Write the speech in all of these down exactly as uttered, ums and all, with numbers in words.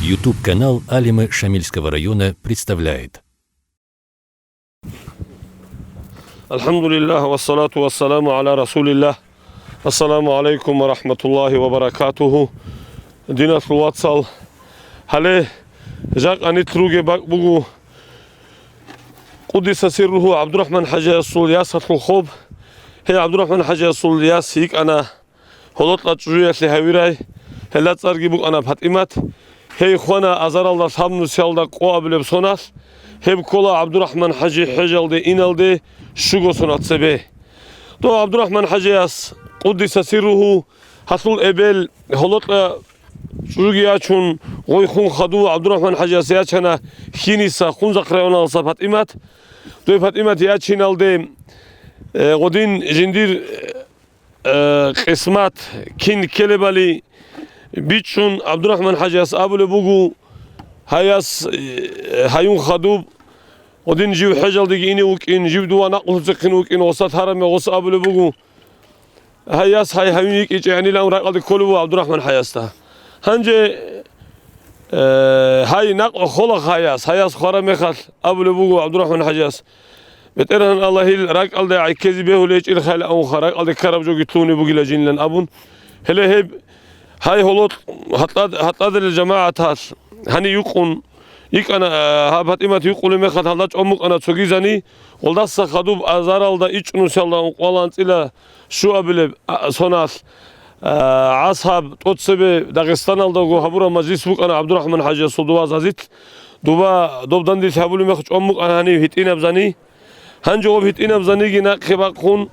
YouTube-канал Алимы Шамильского района представляет. Алхамдулиллах, вассалату вассаламу аля расулиллах. Ассаламу алейкум ва рахматуллахи ва баракатуху. Диналъул вацал, гьале жакъа нилъ ругеб бакӀ буго Къуддиса сирругьу ГӀабдурахӀман ХӀажиясул ясалъул хоб. Гьей ГӀабдурахӀман ХӀажиясул яс йикӀана Гьолокьа чӀужуялъе гьавирай, гьелда цӀарги букӀана ПатӀимат. Гьей хвана азаралда лъабнусиялда къо абулеб соналъ, гьеб ккола ГӀабдурахӀман ХӀажи хӀежалде иналде щуго соналъ цебе. Дов ГӀабдурахӀман ХӀажияс, Къуддиса сирругьу, гьалъул эбел, Гьолокьа чӀужуги ячун, гъой хун хадув ГӀабдурахӀман ХӀажияс ячана Хьиниса, Хунзахъ районалдаса ПатӀимат. Дой ПатӀимат ячиналде, э, гъодин жиндир, э, къисмат кин ккелебали бичӀчӀун, ГӀабдурахӀман ХӀажияс абулеб буго, гьаяс, э, гьаюн хадуб, гъодин жив хӀежалдеги ине вукӀин, жив дова накълулъухъе вукӀин, гъосда лъараб мехалъ гъос абулеб буго, гьаяс гьай гьаюн йикӀичӀегӀанилан ракӀалде кколеб буго ГӀабдурахӀман ХӀажиясда. Гьанже, э, гьай накъ хола гьаяс, гьаяс хвараб мехалъ абулеб буго ГӀабдурахӀман ХӀажияс, БетӀергьан Аллагьил ракӀалде гӀеккезе бегьулей гьечӀил хал авунха, ракӀалде ккараб жоги лъугьунеб бугила жинилан абун. Гьеле гьеб гьай гьоло гьатӀад-, гьатӀадерил жамагӀаталъ гьанив юкъун йикӀана, а, гьаб ПатӀимат юкъулеб мехалъ гьалда чӀван букӀана цогизани, гъолдаса хадуб азаралда ичӀнусиялда ункъоялда анцӀила щуабилеб, а, соналъ, а, гӀасаб тӀоцебе Дагъистаналдаго гьабураб мажлис букӀана ГӀабдурахӀман ХӀажиясул дова зазилъ, дова доб данделъ гьабулеб мех чӀван букӀана гьанив гьитӀинаб зани. Гьанже гъоб гьитӀинаб заниги нахъе бахъун,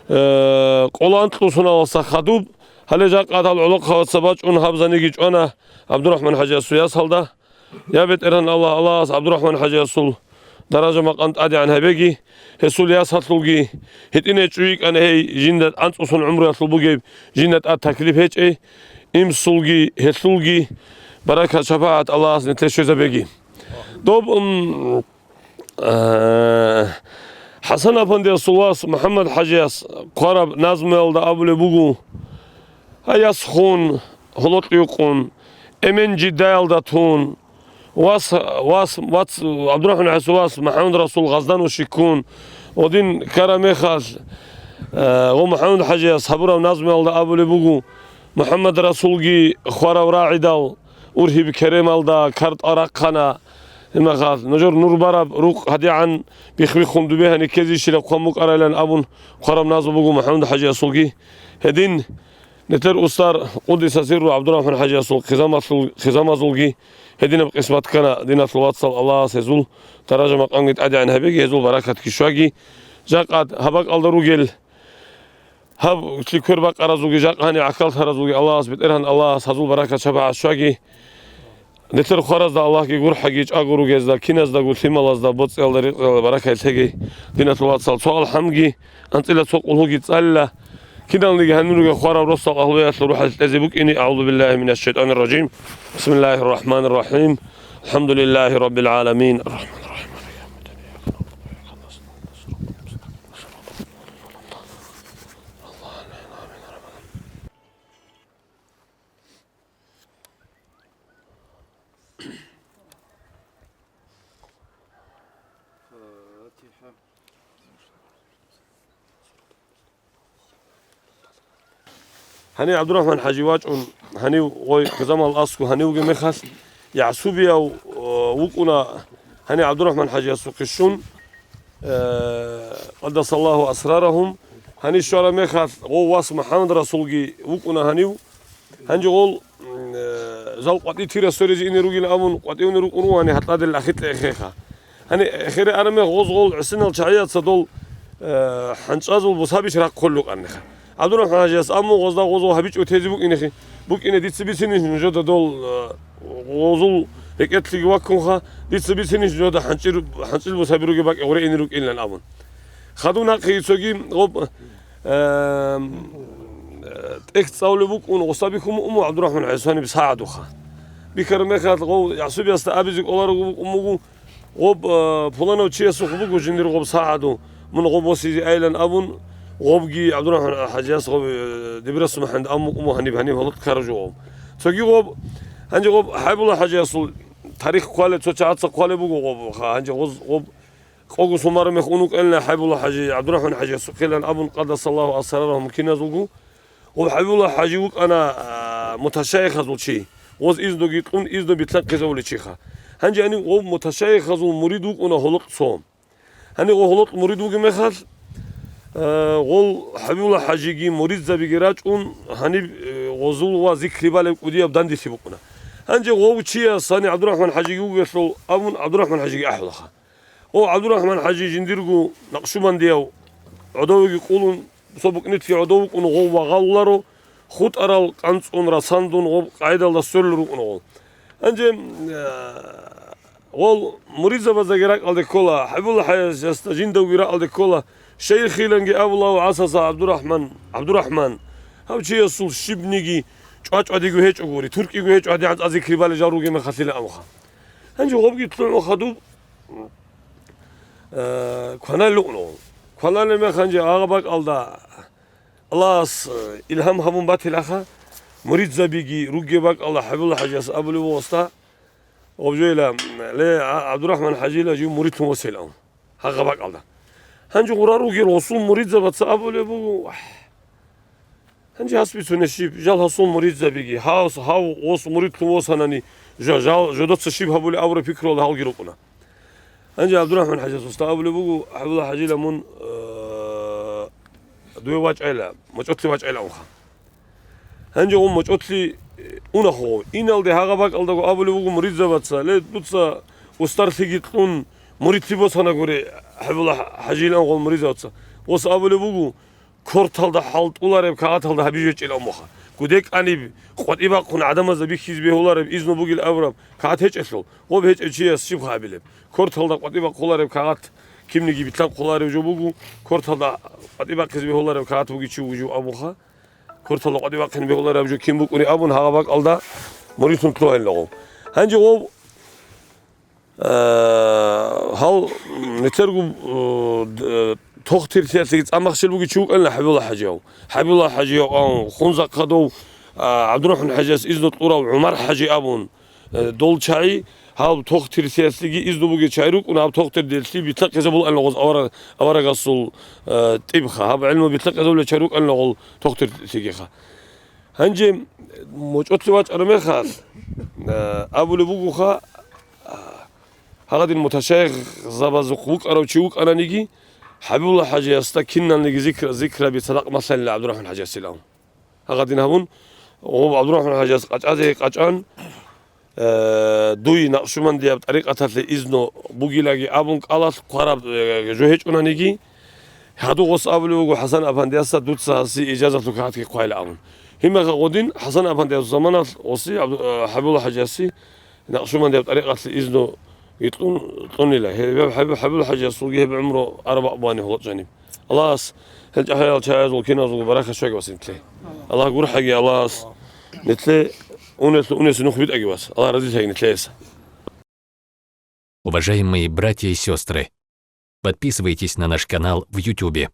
э, къоло анкьго соналдаса хадуб, гьале жакъа гьал гӀолохъабаца бачӀун гьаб заниги чӀвана ГӀабдурахӀман ХӀажиясул ясалда. Я БетӀергьан Аллагь, Аллагьас ГӀабдурахӀман ХӀажиясул даража-макъам тӀадегӀан гьабеги, гьесул ясалъулги, гьитӀинаб чӀужу йикӀана гьей, жинда анцӀго сон гӀумруялъул бугеб, жинда тӀад таклиф гьечӀей, инсулги, гьелъулги баракат-шапагӀат Аллагьас нилъее щвезабеги. Доб, м, Э, ХӀасан-апандиясул вас МухӀаммад-хӀажияс хъвараб назмуялда абулеб буго: гьаяс хун, гьолокь юкъун, эмен жидаялда тун, вас, вас, вац, ГӀабдурахӀман-хӀажиясул вас МухӀаммад-расул гъаздан ушиккун, гъодин ккараб мехалъ, э, гъо МухӀаммад-хӀажияс гьабураб назмуялда абулеб буго: МухӀаммад-расулги хварав рагӀидал, ургьиб керемалда картӀа рахъана, гьеб мехалъ, нужер нур бараб рукъ гьадигӀан бихбиххун дубе гьаниккезищила хъван букӀарайлан абун хъвараб назму буго МухӀаммад-хӀажиясулги. Гьедин нилъер устар Къуддиса сирру ГӀабдурахӀман-хӀажиясул хъизамалъул-, хъизамазулги гьединаб къисмат ккана, диналъул вацал, Аллагьас гьезул даража-макъамги тӀадегӀан гьабеги, гьезул баракатги щваги. Жакъа гьаб бакӀалда ругел гьаб лъикӀ квер бакъаразулги, жакъа гьаниб гӀахьаллъаразулги Аллагьас, БетӀергьан Аллагьас гьазул баракат-шапагӀат щваги. Нилъер хваразда Аллагьги гурхӀаги чӀаго ругезда, киназдаго лъималазда, боцӀиялда, рикъиялда баракат лъеги, диналъул вацал, цо алхӀамги, анцӀила цо къулгьуги цӀалила. Киналниги гьанир ругел хварав росдал агьлуялъул рухӀалъ кьезе букӀине. أعوذ بالله من الشيطان الرجيم. بسم الله الرحمن الرحيم. الحمد لله رب العالمين. الرحمن الرحيم. Гьанив ГӀабдурахӀман-хӀажи вачӀун, гьанив гъой хъизамал аскӀов гьанив вугеб мехалъ, ЯгӀсубияв, э, вукӀуна гьанив ГӀабдурахӀман-хӀажиясухъе щун, э, къаддасаллагьу асрарагьум. Гьанив щвараб мехалъ, гъов вас МухӀаммад-расулги вукӀуна гьанив. Гьанже гъол, м, э, жал къватӀи тира сверизе ине ругин абун, къватӀивне рукӀун ругьани, гьатӀадел ахикьа эхеха. Гьани, эхере араме гъоз гъол гӀисинал чагӀияца дол, э, хӀанчӀазул бусабищ рахъ холлукъанниха. ГӀабдурахӀман-хӀажияс амму гъозда гъоз гъо гьабичӀо тезе букӀинехи, букӀине дица бицинищ нужеда дол, э, гъозул рекӀелъиги ваккунха, дица бицинищ нужеда хӀанчӀир-, хӀанчӀил бусаби ругеб бакӀ гъуре ине рукӀинилан абун. Хадуб нахъе цоги гъоб, эм, э, тӀехь цӀалулеб букӀун, гъосда бихьун букӀун буго ГӀабдурахӀман ГӀисаниб СагӀадуха. Бихьараб мехалъ гъов ЯгӀсубиясда абизе кӀоларого букӀун буго, гъоб, э, пуланав чиясухъ буго жиндир гъоб СагӀаду, мун гъоб босизе айилан абун, гъобги ГӀабдурахӀман-хӀажияс гъоб, э, Дибирасул МухӀаммад амму букӀун буго гьаниб, гьаниб гьалут ккараб жо гъоб. Цоги гъоб, Гьанже гъоб ХӀайбулла ХӀажиясул тарих хъвалеб, цо чагӀаца хъвалеб буго гъоб, ха, гьанже гъоз-, гъоб къого сумараб мех ун вукӀана ХӀайбулла ХӀажи, ГӀабдурахӀман ХӀажиясухъилан абун, къадасаллагьу асрарагьум, киназулго. Гъоб ХӀайбулла ХӀажи вукӀана, а, муташайихазул чи. Гъоз изнуги кьун, изну битлъанхъизавулев чиха. Гьанже гьаниб гъоб муташайихазул мурид вукӀуна гьолокь цо. Гьаниб гъо гьолокь мурид вугеб мехалъ, э, гъол ХӀабибулла ХӀажиги муридзабиги рачӀун, гьаниб, э, гъозул ва зикри балеб кӀудияб данделъи букӀуна. Гьанже гъов чияс гьаниб ГӀабдурахӀман ХӀажиги вугелъул абун, ГӀабдурахӀман ХӀажиги ахӀулаха. О, ГӀабдурахӀман ХӀажи жиндирго накъшубандияв гӀодовеги къулун, цо букӀнилъги гӀодов вукӀун гъов вагъалуларо, хутӀарал кӀанцӀун расандун гъоб къайдалда сверулел рукӀун гъол. Гьанже, э, гъол муридзабаздаги ракӀалде ккола, ХӀабибулла ХӀажиясда жиндавги ракӀалде ккола, шайихиланги абулав гӀасаса ГӀабдурахӀман, ГӀабдурахӀман, гьав чиясул щибниги чӀвачӀвадиго гьечӀогури, туркӀиго гьечӀо гьадигӀан цӀа зикри балел жал ругеб мехалъила абуха. Гьанже гъобги лъугӀун хадуб, э, кваналел рукӀун гъол. Кваналел мех гьанже гьагъа бакӀалда Аллагьас, э, илгьам гьабун батилаха, муридзабиги ругеб бакӀалда ХӀабибулла ХӀажияс абулев вугъасда, гъоб жойила, ле, ГӀа-, ГӀабдурахӀман ХӀажила жив муридлъун восел ан, гьагъа бакӀалда. Гьанже гъура ругел гъосул муридзабаца абулеб буго, вагь, гьанже гьас бицунеб щиб, жал гьасул муридзабиги, гьав, гьав гъос муридлъун восанани, жа-, жал, жодоца щиб гьабулеб абураб пикруялда гьалги рукӀуна. Гьанже ГӀабдурахӀман ХӀажияс уста абулеб буго, ХӀабибулла ХӀажила мун, э, дуе вачӀайла, мочӀолъи вачӀайла унха. Гьанже гъун мочӀолъи, э, унахъо. Иналде гьагъа бакӀалдаго абулеб буго муридзабаца, ле, дуца устарлъиги кьун, муридлъи босанагури, ХӀабибулла ХӀажилан гъол муридзабаца. Гъос абулеб буго, корталда хӀалтӀулареб кагъаталда гьабизе гьечӀила умуха. ГудекӀаниб къватӀи бахъун гӀадамазда бихьизе бегьулареб, изну бугил абураб кагъат гьечӀелъул, гъоб гьечӀев чияс щибха абилеб? Корталда къватӀи бахъулареб кагъат кимниги битлъанхъуларев жо буго, корталда къватӀи бахъизе бегьулареб кагъат бугев чи вуго жо абуха. Корталда къватӀи бахъине бегьулареб жо кин букӀуни абун, гьагъа бакӀалда муридлъун лъугьайиллаго. Гьанже гъов Э, гьал, м, нилъерго, э, д-, э, тохтир сиялъеги цӀамахщел бугев чи вукӀанила ХӀабибулла ХӀажияв. ХӀабибулла ХӀажияв, а, Хунзахъадов, а, ГӀабдурахӀман ХӀажияс изну кьурав ГӀумар ХӀажи абун, э, дол чагӀи, гьаб тохтир сиялъеги изну бугев чагӀи рукӀуна, гьаб тохтир делъи битлъахъизабулаанила гъоз авара-, аварагасул, э, тӀибха. Гьаб гӀилму битлъахъизабулел чагӀи рукӀанила гъол тохтирлъигиха. Гьанже мочӀолъи вачӀараб мехалъ, а, абулеб бугоха, а, гьагъадин муташайихзабазухъ вукӀарав чи вукӀананиги, ХӀабибулла ХӀажиясда киналниги зикр-, зикраби цадахъ малъанила ГӀабдурахӀман ХӀажиясилан. Гьагъадин гьабун, гъоб ГӀабдурахӀман ХӀажияс къачӀазе къачӀан, э, дуй накъшубандияб тӀарикъаталъе изну бугилаги абун кӀалалъ хъвараб, э, жо гьечӀонаниги, гьадугъос абулев вуго ХӀасан-апандиясда, дуца гьасе ижазалъул кагъатги хъвайила абун. Гьимаха гъодин ХӀасан-апандиясул заманалъ гъоси ГӀабду-, э, ХӀабибулла ХӀажиясе накъшубандияб тӀарикъаталъе изну гьикьун кьунила. Гьеб ХӀабиб-, ХӀабибул ХӀажиясулги гьеб гӀумру араб бани гьоло жаниб. Аллагьас гьел чӀахӀиял чагӀазул киназулго баракат щвеги ва синтлъе. Аллагь гурхӀаги, Аллагьас нилъе унелъул унесе нух битӀаги вас. Аллагь разилъаги нилъееса. Уважаемые братья и сестры, подписывайтесь на наш канал в Ютубе.